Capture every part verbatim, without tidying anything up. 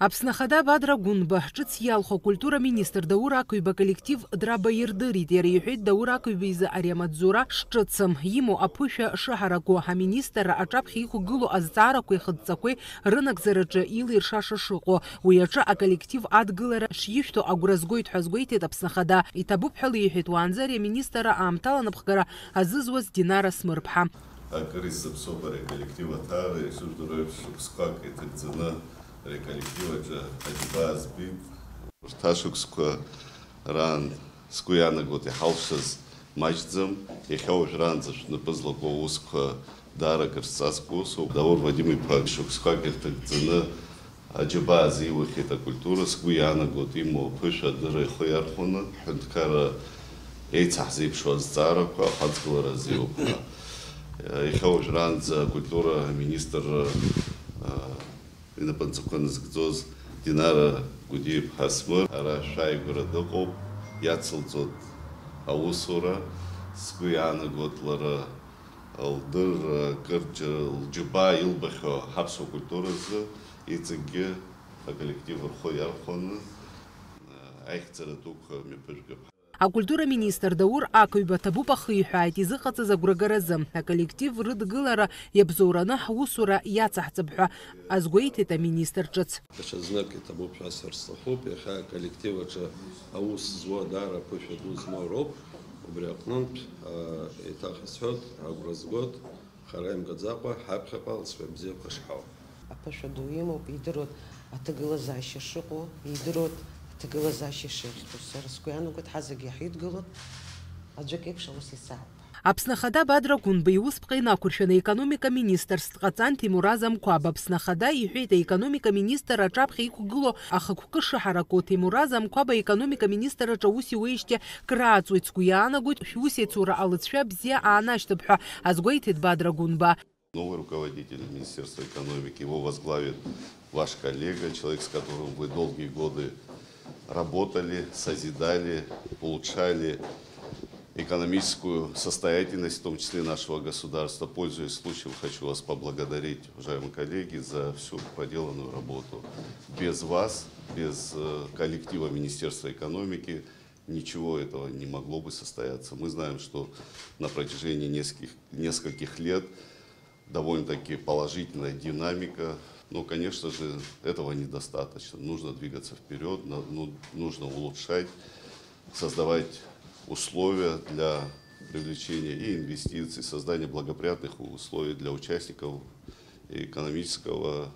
Аԥсны Ахада Бадра Гәынба ҿыц иалху акультура министр Даур Акыҩба аколлектив драбаирдырит. Иара иҳәеит, Даур Акыҩба изы ари амаҵзура шҿыцым, имоу аԥышәа шыҳараку, аминистрра аҿаԥхьа иқәгылоу азҵаарақәеи ахыдҵақәеи рынагӡараҿы илиршаша шыҟоу. Уи аҿы аколлектив адгылара шишәҭо агәра згоит ҳәа азгәеиҭеит Аԥсны Ахада. Иҭабуп ҳәа леиҳәеит уаанӡа ари аминистрра аамҭала анапхгара азызуаз Динара Смырԥҳа. Акыр исзаԥсоуп ари аколлектив аҭаара, ишыжәдыруа еиԥш, шықәсқәак иҭагӡаны ари аколлектив аҿы аџьабаа збеит. Урҭ ашықәсқәа раан сгәы иаанагоит иҳалшаз маҷӡам, иахьа уажәраанӡа шәнапы злаку аусқәа даара акыр сҵазкуа усуп. Даур Вадим-иԥа шықәсқәак ирҭагӡаны аџьабаа азиуахьеит акультура, сгәы иаанагоит имоу аԥышәа адырра ихы иархәаны, ҳҳәынҭқарра еицаҳзеиԥшу азҵаарақәа ахаҵгылара азиуп ҳәа. Иахьа уажәраанӡа акультура аминистрра, а, инапынҵақәа назыгӡоз Динара Гәдиаԥҳа Смыр ара шәааигәара дыҟоуп, иацылҵоит аусура. Сгәы иаанагоит лара лдырра, кырџьара лџьабаа илбахьоу ҳаԥсуа культуразы. Иҵегьгьы аколлектив рхы иархәаны, аихьӡара дуқәа мҩаԥыжәгап. Акультура министр Даур Акыҩба ҭабуп ахиҳәааит изыҟаҵаз агәрагаразы. Аколлектив рыдгылара иабзоураны ҳусура иацаҳҵап ҳәа азгәеиҭеит аминистр ҿыц. Даҽазнык иҭабуп шәасҳәар сҭахуп, иахьа аколлектив аҿы аус зуа даара аԥышәа ду змоу роуп. Убри аҟнынтә, а, еиҭах исҳәоит, агәра згоит, хара имгаӡакәа, ҳаԥхьаҟа алҵшәа бзиақәа шҳау. Аԥышәа ду имоуп, идыруеит аҭагылазаашьа шыҟоу, идыруеит аҭагылазаашьа шихьтәу. Сара сгәы иаанагоит, ҳазегь иаҳидгылоит, аӡәык еиԥш аус исаауп. Аԥсны Ахада Бадра Гәынба иусԥҟа инақәыршәаны аекономика министрс дҟаҵан Ҭемураз Амқәаб. Аԥсны Ахада иҳәеит, аекономика министр аҿаԥхьа иқәгылоу ахықәкы шыҳараку. Ҭемураз Амқәаб аекономика министр аҿы аус иуеижьҭеи крааҵуеит, сгәы иаанагоит, шәусеицура алыҵшәа бзиа аанашьҭып ҳәа азгәеиҭеит Бадра Гәынба. Новый руководитель Министерства экономики, его возглавит ваш коллега, человек, с которым вы долгие годы работали, созидали, улучшали экономическую состоятельность, в том числе нашего государства. Пользуясь случаем, хочу вас поблагодарить, уважаемые коллеги, за всю проделанную работу. Без вас, без, э, коллектива Министерства экономики ничего этого не могло бы состояться. Мы знаем, что на протяжении нескольких, нескольких лет довольно-таки положительная динамика. Но, конечно же, этого недостаточно. Нужно двигаться вперёд, на-, ну, нужно улучшать, создавать условия для привлечения и инвестиций, создания благоприятных условий для участников экономического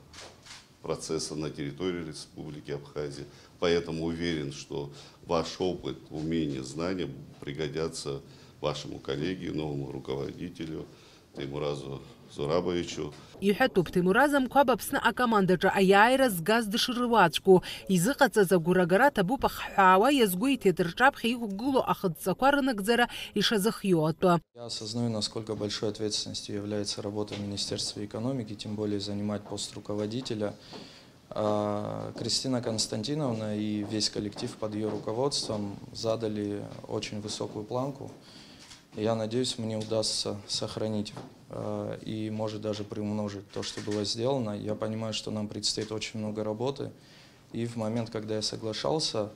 процесса на территории Республики Абхазия. Поэтому уверен, что ваш опыт, умения, знания пригодятся вашему коллеге, новому руководителю Таймуразу Зурабовичу. Иҳәатәуп, Ҭемураз Амқәаб Аԥсны акомандаҿы аиааира згаз дышруаӡәку изыҟаҵаз агәрагара ҭабуп ахҳәаауа иазгәеиҭеит рҿаԥхьа иқәгылоу ахыдҵақәа рынагӡара ишазыхиоу атәы. Я осознаю, насколько большой ответственностью является работа в Министерстве экономики, тем более занимать пост руководителя. А, Кристина Константиновна и весь коллектив под её руководством задали очень высокую планку. Я надеюсь, мне удастся сохранить, э, и, может, даже приумножить то, что было сделано. Я понимаю, что нам предстоит очень много работы. И в момент, когда я соглашался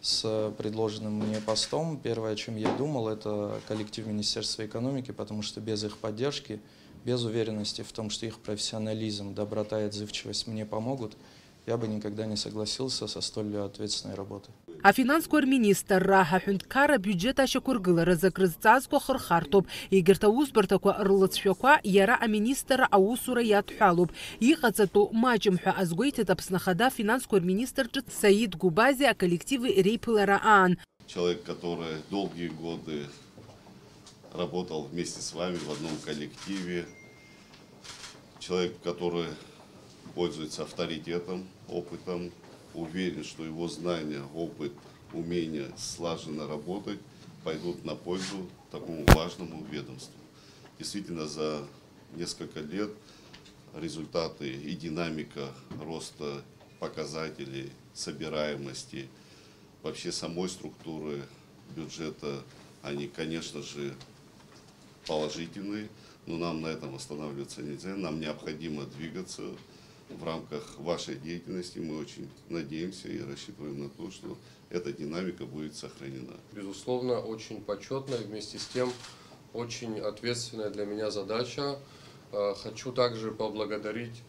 с предложенным мне постом, первое, о чём я думал, это коллектив Министерства экономики, потому что без их поддержки, без уверенности в том, что их профессионализм, доброта и отзывчивость мне помогут, я бы никогда не согласился со столь ответственной работой. Афинансқәа рминистрра аҳәынҭқарра абиуџьет ашьақәыргыларазы акрызҵазкуа хырхарҭоуп. Егьырҭ аусбарҭақәа рлыҵшәақәа иара аминистрра аусура иадҳәалоуп. Иҟаҵатәу маҷым ҳәа азгәеиҭеит Аԥсны Ахада афинансқәа рминистр ҿыц Саид Губази аколлективи реиԥылара аан. Человек, который долгие годы работал вместе с вами в одном коллективе, человек, который пользуется авторитетом, опытом, уверен, что его знания, опыт, умения слаженно работать пойдут на пользу такому важному ведомству. Действительно, за несколько лет результаты и динамика роста показателей собираемости, вообще самой структуры бюджета, они, конечно же, положительные, но нам на этом останавливаться нельзя, нам необходимо двигаться, В рамках вашей деятельности мы очень надеемся и рассчитываем на то, что эта динамика будет сохранена. Безусловно, очень почетно и вместе с тем очень ответственная для меня задача. Э, Хочу также поблагодарить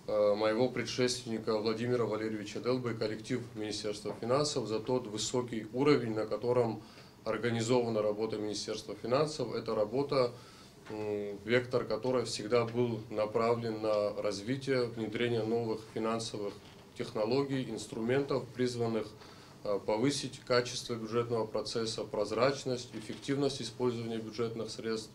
э, моего предшественника Владимира Валерьевича Делба и коллектив Министерства финансов за тот высокий уровень, на котором организована работа Министерства финансов. Это работа, м, вектор которой всегда был направлен на развитие, внедрение новых финансовых технологий, инструментов, призванных э, повысить качество бюджетного процесса, прозрачность, эффективность использования бюджетных средств.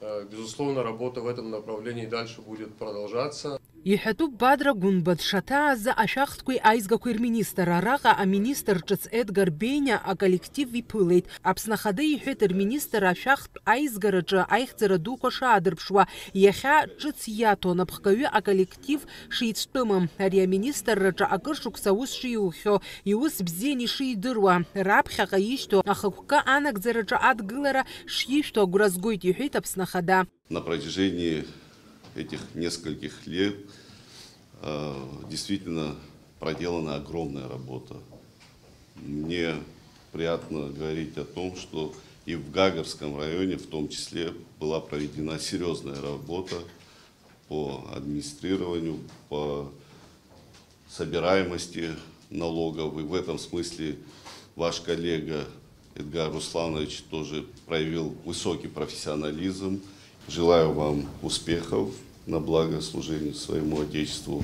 Э, Безусловно, работа в этом направлении и дальше будет продолжаться. Иҳәатәуп Бадра Гәынба дшаҭааз ашәахтәқәеи аизгақәеи рминистр. Араҟа аминистр ҿыц Едгар Бениа аколлектив иԥылеит. Аԥсны Ахада иҳәеит рминистр ашәахтә аизгараҿы аихьӡара дуқәа шаадырԥшуа, иахьа ҿыц иаҭо анапхгаҩы аколлектив шицәтәымым, ари аминистрраҿы акыр шықәса аус шиухьоу, иус бзианы ишидыруа, раԥхьаҟа ишьҭоу ахықәкы анагӡараҿы адгылара шишәҭо агәра згоит, иҳәеит Аԥсны Ахада. На протяжении этих нескольких лет э, действительно проделана огромная работа. Мне приятно говорить о том, что и в Гагарском районе в том числе была проведена серьезная работа по администрированию, по собираемости налогов. И в этом смысле ваш коллега Эдгар Русланович тоже проявил высокий профессионализм. Желаю вам успехов на благо служению своему Отечеству.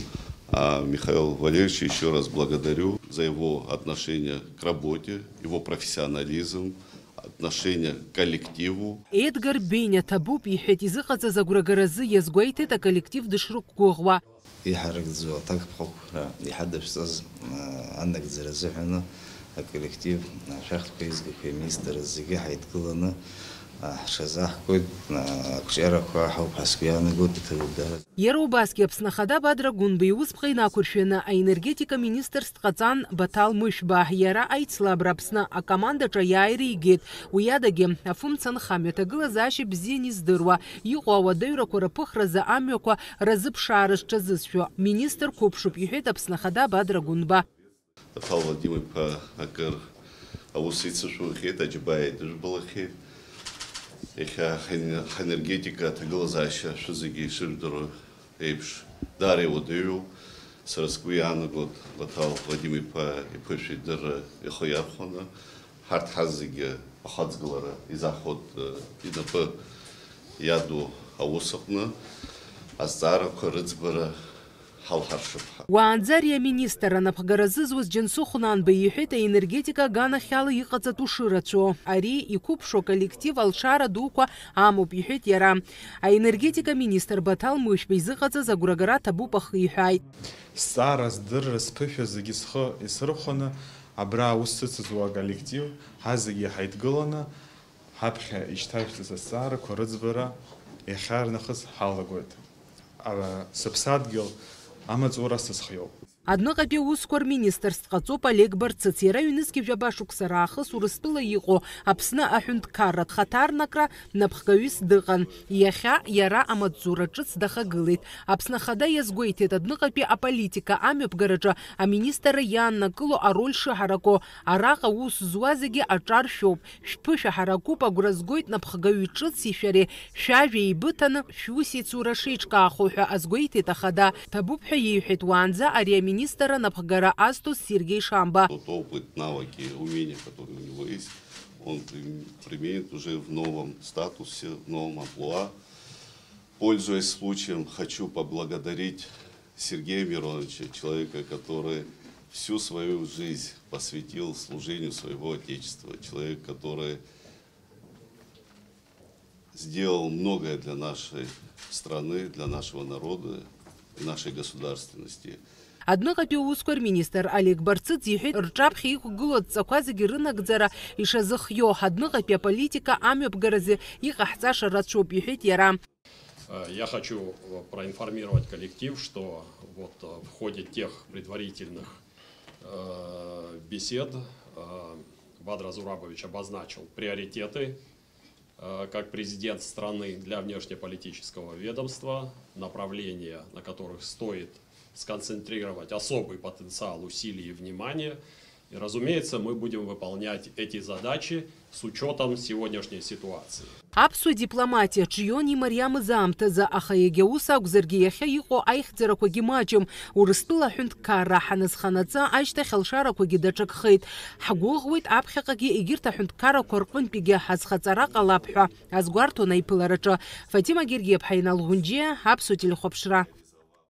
А Михаила Валерьевича еще раз благодарю за его отношение к работе, его профессионализм, отношение к коллективу. Едгар Бениа ҭабуп, иҳәеит, изыҟаҵаз агәрагаразы, иазгәеиҭеит аколлектив дышрықәгәыӷуа. Иҳаракӡоу аҭакԥхықәра иҳадышәҵаз анагӡара азыҳәаны аколлектив, ашәахтәқәеи аизгақәеи аминистр зегьы ҳаидгыланы ҳшазаҳкуеит, ақәҿиарақәа ҳауп ҳәа сгәы иаанагоит, иҭагылгара. Иара убасгьы Аԥсны Ахада Бадра Гәынба иусԥҟа инақәыршәаны аенергетика министрс дҟаҵан Баҭал Мышәба. Иара аицлабра Аԥсны акомандаҿы аиааира игеит. Уи адагьы, афымца нхамҩа аҭагылазаашьа бзианы издыруа, иҟоу ауадаҩрақәа рыԥыхразы амҩақәа разыԥшаара зҽазызшәо министр қәыԥшуп, иҳәеит Аԥсны Ахада Бадра Гәынба. Баҭал Вадим-иԥа акыр аус ицышәухьеит, Аџьабаа еидыжәбалахьеит. Иахьа ҳен-, ҳенергетика аҭагылазаашьа шәызегьы ишыжәдыруа еиԥш, даара иуадаҩуп. Сара сгәы иаанагоит, Баҭал Вадим-иԥа иԥышәа идырра ихы иархәаны, ҳарҭ ҳазегьы ахаҵгылара изаҳхәоит, э, инапы иаду аус аҟны азҵаарақәа рыӡбара ҳалҳаршап ҳәа. Уаанӡа ари аминистр анапхгара зызуз Џьансыхә Нанба иҳәеит, аенергетика аганахьала иҟаҵатәу шырацәоу. Ари иқәыԥшу аколлектив алшара дуқәа амоуп, иҳәеит иара. Аенергетика министр Баҭал Мышәба изыҟаҵаз агәрагара ҭабуп ахиҳәааит. Сҵаара, сдырра, сԥышәа зегьы схы исырхәаны абра аус сыцызуа аколлектив, ҳазегьы ҳаидгыланы, ҳаԥхьа ишьҭашәҵаз азҵаарақәа рыӡбара иахьарнахыс ҳалагоит. Сыԥсадгьыл амаҵура сызхиоуп. Адәныҟатәи аусқәа рминистрс дҟаҵоуп Олег Барцыц. Иара ҩнызқьи жәаба шықәса раахыс Урыстәыла иҟоу Аԥсны аҳәынҭқарратә хаҭарнакра напхгаҩыс дыҟан. Иахьа иара амаҵзура ҿыц дахагылеит. Аԥсны Ахада иазгәеиҭеит, адәныҟатәи аполитика амҩаԥгараҿы аминистрра иааннакыло ароль шыҳараку. Араҟа аус зуа зегьы аҿар шәоуп. Шәԥышәа ҳаракуп, агәра згоит напхгаҩы ҿыци шәареи шәажәа еибыҭаны шәусеицура шеиҿкаахо ҳәа азгәеиҭеит ахада. Ҭабуп ҳәа иеиҳәеит уаанӡа ари аминистрра напхгара азҭоз Сергеи Шамба. Тот опыт, навыки, умения, которые у него есть, он прим- применит уже в новом статусе, в новом амплуа. Пользуясь случаем, хочу поблагодарить Сергея Мироновича, человека, который всю свою жизнь посвятил служению своего Отечества, человек, который сделал многое для нашей страны, для нашего народа и нашей государственности. Адәныҟатәи аусқәа рминистр Олег Барцыц иҳәеит, рҿаԥхьа иқәгылоу адҵақәа зегьы рынагӡара ишазыхиоу, адәныҟатәи аполитика амҩаԥгаразы иҟаҳҵаша рацәоуп, иҳәеит иара. Э, Я хочу э, проинформировать коллектив, что вот э, в ходе тех предварительных э, бесед э, Бадра Зурабович обозначил приоритеты э, как президент страны для внешнеполитического ведомства, направления, на которых стоит сконцентрировать особый потенциал усилий и внимания. И, разумеется, мы будем выполнять эти задачи с учетом сегодняшней ситуации. Аԥсуа дипломатиа ҿион имариамыз аамҭазы, аха иагьа ус акәзаргьы иахьа иҟоу аихьӡарақәагьы маҷым. Урыстәыла аҳәынҭқарра ҳаназханаҵы ашьҭахь алшарақәагьы даҽакхеит. Ҳгәыӷуеит аԥхьаҟагьы егьырҭ аҳәынҭқаррақәа рҟынтәигьы ҳазхаҵара ҟалап ҳәа азгәарҭон аиԥылараҿы. Фатима Гергиаԥҳа, Инал Ӷәынџьиа, Аԥсуа телехәаԥшра.